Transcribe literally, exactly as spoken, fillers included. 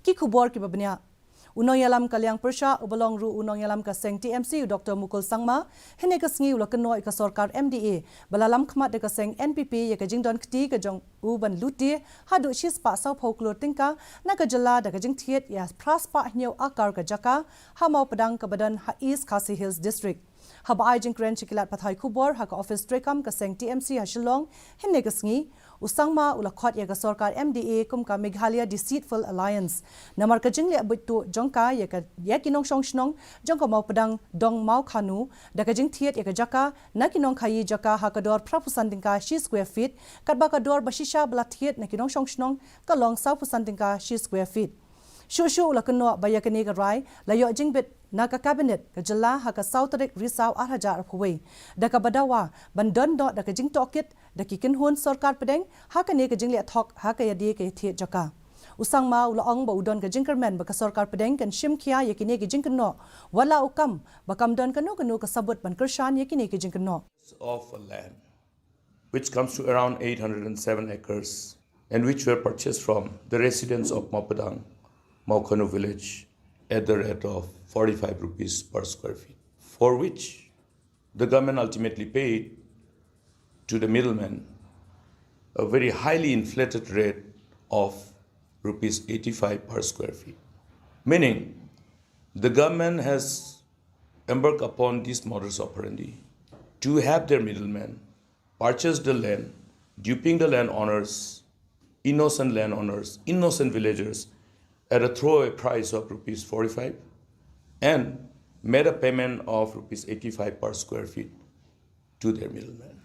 Ki khubor kiba bniah. U nongïalam ka liang pyrshah uba long ruh u nongïalam ka seng T M C u Doctor Mukul Sangma, hynne ka sngi u la kynnoh ïa ka sorkar M D A ba la lam khmat da ka seng N P P ïa ka jingdon kti ka jong u ban lute haduh shispah sawphew klur tyngka na ka jylla da ka jingthied ïa phraspah hynñiew akar ka jaka ha Mawpdang kaba don ha East Khasi Hills District. Haba ai jingkren sha ki lad pathai khubor ha ka ophis treikam ka seng T M C ha Shillong hynne ka sngi, u Sangma u la khot ïa ka sorkar M D A kum ka Meghalaya Deceitful Alliance namar ka jingleh buit tuh jong ka ïa ka, ïa ki nongshong shnong jong ka Mawpdang Dong Mawkhanu da ka jingthied ïa ka jaka na ki nongkhaïi jaka ha ka dor phraphew san tyngka shi square feet, katba ka dor ba shisha ba la thied na ki nongshong shnong ka long sawphew san tyngka shi square feet. Shuh shuh u la kynnoh ba ïa kane ka rai la ïoh jingbit na ka Cabinet ka jylla ha ka saw tarik Risaw ar hajar arphew wei, da kaba dawa ban don noh da ka jingtohkit da ki kynhun sorkar pdeng ha kane ka jingleh thok ha ka ïadei ka ïathied jaka. U Sangma u la ong ba u don ka jingkyrmen ba ka sorkar pdeng kan shim khia ïa kine ki jingkynnoh, wat la u kam ba kam don kano kano ka sabut ban kyrshan ïa kine ki jingkynnoh. Of a land which comes to around eight hundred and seven acres and which were purchased from the residents of Mawpdang, Mawkhanu village at the rate of forty-five rupees per square feet, for which the government ultimately paid to the middleman a very highly inflated rate of rupees eighty-five per square feet. Meaning, the government has embarked upon this modus operandi to have their middlemen purchase the land, duping the landowners, innocent landowners, innocent villagers, at a throwaway price of rupees forty-five, and made a payment of rupees eighty-five per square feet to their middlemen.